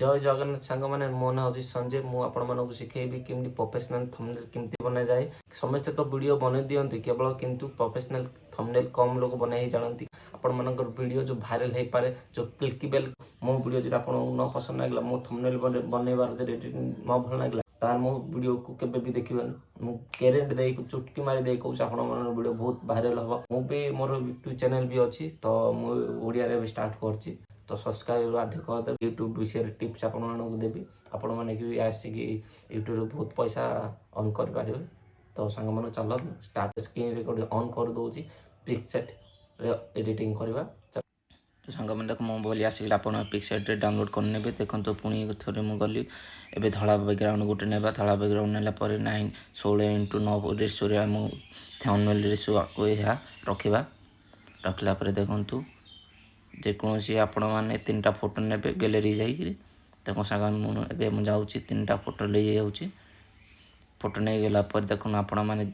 ଜୟ ଜଗନ୍ନାଥ ସାଙ୍ଗମାନେ, ମୋ ନାଁ ହେଉଛି ସଞ୍ଜୟ। ମୁଁ ଆପଣମାନଙ୍କୁ ଶିଖେଇବି କେମିତି ପ୍ରଫେସନାଲ ଥମ୍ବନେଲ୍ କେମିତି ବନାଯାଏ। ସମସ୍ତେ ତ ଭିଡ଼ିଓ ବନେଇ ଦିଅନ୍ତି କେବଳ, କିନ୍ତୁ ପ୍ରଫେସନାଲ ଥମ୍ବନେଲ୍ କମ୍ ଲୋକ ବନେଇ ଜାଣନ୍ତି। ଆପଣମାନଙ୍କର ଭିଡ଼ିଓ ଯେଉଁ ଭାଇରାଲ ହେଇପାରେ, ଯେଉଁ କ୍ଲିକେବଲ୍। ମୋ ଭିଡ଼ିଓ ଯଦି ଆପଣଙ୍କୁ ନ ପସନ୍ଦ ଲାଗିଲା, ମୋ ଥମ୍ବନେଲ୍ ବନେଇବାର ଯଦି ଏଡ଼ିଟିଂ ନ ଭଲ ଲାଗିଲା, ତାହେଲେ ମୋ ଭିଡ଼ିଓକୁ କେବେ ବି ଦେଖିବେନି। ମୁଁ ଗ୍ୟାରେଣ୍ଟି ଦେଇ, ଚୁଟକି ମାରି ଦେଇ କହୁଛି, ଆପଣମାନଙ୍କ ଭିଡ଼ିଓ ବହୁତ ଭାଇରାଲ ହେବ। ମୁଁ ବି ମୋର ୟୁଟ୍ୟୁବ୍ ଚ୍ୟାନେଲ୍ ବି ଅଛି, ତ ମୁଁ ଓଡ଼ିଆରେ ଏବେ ଷ୍ଟାର୍ଟ କରୁଛି, ତ ସବସ୍କ୍ରାଇବ୍ ବାଧ୍ୟ କରିଦେବେ। ୟୁଟ୍ୟୁବ୍ ବିଷୟରେ ଟିପ୍ସ ଆପଣମାନଙ୍କୁ ଦେବି, ଆପଣମାନେ ବି ଆସିକି ୟୁଟ୍ୟୁବ୍ରୁ ବହୁତ ପଇସା ଅର୍ନ କରିପାରିବେ। ତ ସାଙ୍ଗମାନେ, ଚାଲ ଷ୍ଟାର୍ଟ। ସ୍କ୍ରିନ୍ ରେକର୍ଡ ଅନ୍ କରିଦେଉଛି, ପିକ୍ସାର୍ଟରେ ଏଡ଼ିଟିଂ କରିବା। ତ ସାଙ୍ଗମାନେ, ଦେଖ, ମୋ ମୋବାଇଲ ଆସିଗଲା। ଆପଣ ପିକ୍ସାର୍ଟରେ ଡାଉନଲୋଡ଼ କରିନେବେ। ଦେଖନ୍ତୁ, ପୁଣି ଥରେ ମୁଁ ଗଲି। ଏବେ ଧଳା ବ୍ୟାକ୍ଗ୍ରାଉଣ୍ଡ ଗୋଟେ ନେବା। ଧଳା ବ୍ୟାକ୍ଗ୍ରାଉଣ୍ଡ ନେଲା ପରେ 9:16:9 ରେସିଓରେ ଆମ ଥମ୍ବନେଲ୍ ରେସିଓକୁ ଏହା ରଖିବା। ରଖିଲା ପରେ ଦେଖନ୍ତୁ, ଯେକୌଣସି ଆପଣମାନେ ତିନିଟା ଫଟୋ ନେବେ ଗ୍ୟାଲେରୀ ଯାଇକିରି। ଦେଖ ସାଙ୍ଗ, ମୁଁ ଏବେ ମୁଁ ଯାଉଛି, ତିନିଟା ଫଟୋ ନେଇଯାଉଛି। ଫଟୋ ନେଇଗଲା ପରେ ଦେଖନ୍ତୁ, ଆପଣମାନେ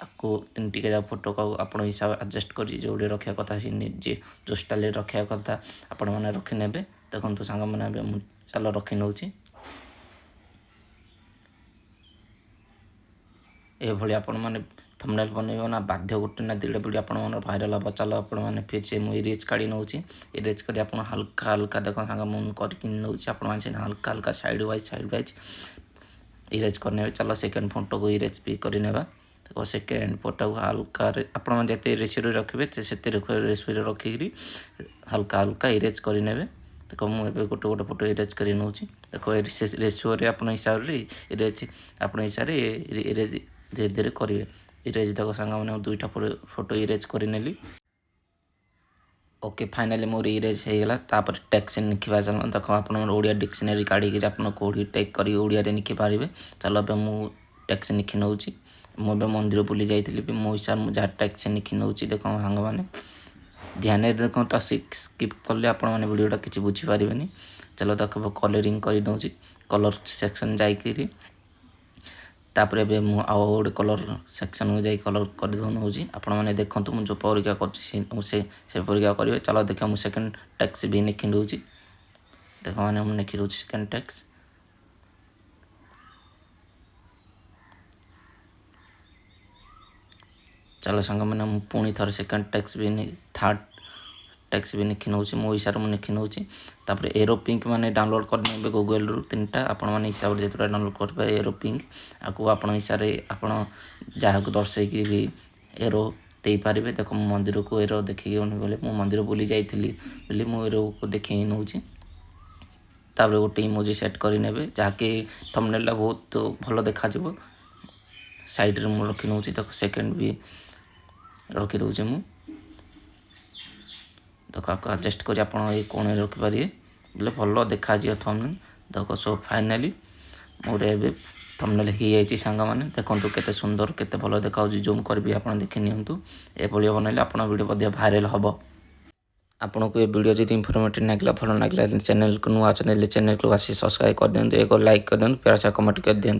ଆକୁ ତିନିଟିକା ଯାକ ଫଟୋକୁ ଆପଣ ହିସାବ ଆଡ଼ଜଷ୍ଟ କରି ଯେଉଁଠି ରଖିବା କଥା, ସେ ନିଜେ ଯେଉଁ ଷ୍ଟାଇଲ୍ରେ ରଖିବା କଥା, ଆପଣମାନେ ରଖିନେବେ। ଦେଖନ୍ତୁ ସାଙ୍ଗମାନେ, ଏବେ ମୁଁ ଚାଲ ରଖି ନେଉଛି। ଏଭଳି ଆପଣମାନେ ଥମ୍ବନେଲ୍ ବନେଇବ ନା ବାଧ୍ୟ ଗୋଟେ ନା ଦୁଇଟା ଭିଡ଼ିଓ ଆପଣମାନଙ୍କର ଭାଇରାଲ୍ ହେବ। ଚାଲ, ଆପଣମାନେ ଫିର୍ ସେ ମୁଁ ଇରେଜ୍ କାଢ଼ି ନେଉଛି। ଇରେଜ୍ କରି ଆପଣ ହାଲକା ହାଲକା, ଦେଖ ସାଙ୍ଗ, ମୁଁ କରିକି ନେଉଛି। ଆପଣମାନେ ସେ ହାଲକା ହାଲକା side wise side wise erase କରିନେବେ। ଚାଲ, ସେକେଣ୍ଡ ଫଟୋକୁ ଇରେଜ୍ ବି କରିନେବା। ଦେଖ, ସେକେଣ୍ଡ ଫଟୋକୁ ହାଲକାରେ ଆପଣମାନେ ଯେତେ ରେସିଓରେ ରଖିବେ, ସେତେ ରେସିଓରେ ରଖିକିରି ହାଲକା ହାଲକା ଇରେଜ୍ କରିନେବେ। ଦେଖ, ମୁଁ ଏବେ ଗୋଟେ ଗୋଟେ ଫଟୋ ଇରେଜ୍ କରି ନେଉଛି। ଦେଖ, ରେସିଓରେ ଆପଣ ହିସାବରେ ଇରେଜ୍, ଆପଣ ହିସାବରେ ଇରେଜ୍ ଧୀରେ ଧୀରେ କରିବେ ଇରେଜ୍। ଦେଖ ସାଙ୍ଗମାନେ, ମୁଁ ଦୁଇଟା ଫଟୋ ଇରେଜ୍ କରିନେଲି। ଓକେ, ଫାଇନାଲି ମୋର ଇରେଜ୍ ହେଇଗଲା। ତାପରେ ଟେକ୍ସଟ ଲେଖିବା ଚାଲ। ଦେଖ, ଆପଣଙ୍କର ଓଡ଼ିଆ ଡିକ୍ସନାରୀ କାଢ଼ିକିରି ଆପଣ କେଉଁଠି ଟେକ୍ କରିକି ଓଡ଼ିଆରେ ଲେଖିପାରିବେ। ଚାଲ, ଏବେ ମୁଁ ଟେକ୍ସଟ ଲେଖି ନେଉଛି। ମୁଁ ଏବେ ମନ୍ଦିର ବୁଲି ଯାଇଥିଲି ବି, ମୋ ହିସାବରେ ମୁଁ ଯାହା ଟେକ୍ସଟ ଲେଖି ନେଉଛି। ଦେଖ ସାଙ୍ଗମାନେ, ଧ୍ୟାନରେ ଦେଖନ୍ତୁ, ସ୍କିପ୍ କଲେ ଆପଣମାନେ ଭିଡ଼ିଓଟା କିଛି ବୁଝିପାରିବେନି। ଚାଲ, ଦେଖ, କଲରିଂ କରି ନେଉଛି କଲର୍ ସେକ୍ସନ୍ ଯାଇକିରି। ତାପରେ ଏବେ ମୁଁ ଆଉ ଗୋଟେ କଲର୍ ସେକ୍ସନ୍କୁ ଯାଇ କଲର୍ କରିଦେଉ ନେଉଛି। ଆପଣମାନେ ଦେଖନ୍ତୁ, ମୁଁ ଯେଉଁ ପରିକା କରୁଛି, ସେ ସେ ପରିକା କରିବେ। ଚାଲ ଦେଖିବା, ମୁଁ ସେକେଣ୍ଡ ଟେକ୍ସଟ ବି ଲେଖି ଦେଉଛି। ଦେଖ ମାନେ, ମୁଁ ଲେଖି ଦେଉଛି ସେକେଣ୍ଡ ଟେକ୍ସଟ। ଚାଲ ସାଙ୍ଗମାନେ, ମୁଁ ପୁଣି ଥରେ ସେକେଣ୍ଡ ଟେକ୍ସଟ ବି, ଥାର୍ଡ଼ ଟେକ୍ସଟ ବି ଲେଖି ନେଉଛି। ମୋ ହିସାବରେ ମୁଁ ଲେଖି ନେଉଛି। ତାପରେ ଏରୋ ପିଙ୍କ ମାନେ ଡାଉନଲୋଡ଼ କରିନେବେ ଗୁଗଲରୁ ତିନିଟା। ଆପଣମାନେ ହିସାବରେ ଯେତେଟା ଡାଉନଲୋଡ଼ କରିପାରିବେ। ଏରୋ ପିଙ୍କ ଆକୁ ଆପଣ ହିସାବରେ ଆପଣ ଯାହାକୁ ଦର୍ଶେଇକି ବି ଏରୋ ଦେଇପାରିବେ। ଦେଖ, ମୁଁ ମନ୍ଦିରକୁ ଏରୋ ଦେଖିକି ଗଲେ, ମୁଁ ମନ୍ଦିର ବୁଲି ଯାଇଥିଲି ବୋଲି ମୁଁ ଏରୋକୁ ଦେଖେଇ ନେଉଛି। ତାପରେ ଗୋଟେ ଇମୋଜି ସେଟ୍ କରିନେବେ, ଯାହାକି ଥମ୍ବନେଲ୍ଟା ବହୁତ ଭଲ ଦେଖାଯିବ। ସାଇଡ଼୍ରେ ମୁଁ ରଖି ନେଉଛି। ଦେଖ, ସେକେଣ୍ଡ ବି ରଖିଦେଉଛି ମୁଁ। ଦେଖ, ଆକୁ ଆଡ଼ଜଷ୍ଟ କରି ଆପଣ ଏଇ କୋଣରେ ରଖିପାରିବେ ବୋଲେ ଭଲ ଦେଖାଯିବ ଥମ୍ବନେଲ୍। ଦେଖ, ସୋ ଫାଇନାଲି ମୋର ଏବେ ଥମ୍ବନେଲ୍ ହେଇଯାଇଛି। ସାଙ୍ଗମାନେ, ଦେଖନ୍ତୁ କେତେ ସୁନ୍ଦର, କେତେ ଭଲ ଦେଖାଯାଉଛି। ଜୁମ୍ କରିବି, ଆପଣ ଦେଖି ନିଅନ୍ତୁ। ଏଭଳି ବନେଇଲେ ଆପଣଙ୍କ ଭିଡ଼ିଓ ମଧ୍ୟ ଭାଇରାଲ୍ ହେବ। ଆପଣଙ୍କୁ ଏ ଭିଡ଼ିଓ ଯଦି ଇନଫର୍ମେଟିଭ୍ ଲାଗିଲା, ଭଲ ଲାଗିଲା, ଚ୍ୟାନେଲକୁ ନୂଆ ଚ୍ୟାନେଲ୍, ଚ୍ୟାନେଲକୁ ଆସି ସବସ୍କ୍ରାଇବ୍ କରିଦିଅନ୍ତୁ, ଏକ ଲାଇକ୍ କରିଦିଅନ୍ତୁ, ପ୍ୟାର କମେଣ୍ଟ କରିଦିଅନ୍ତୁ।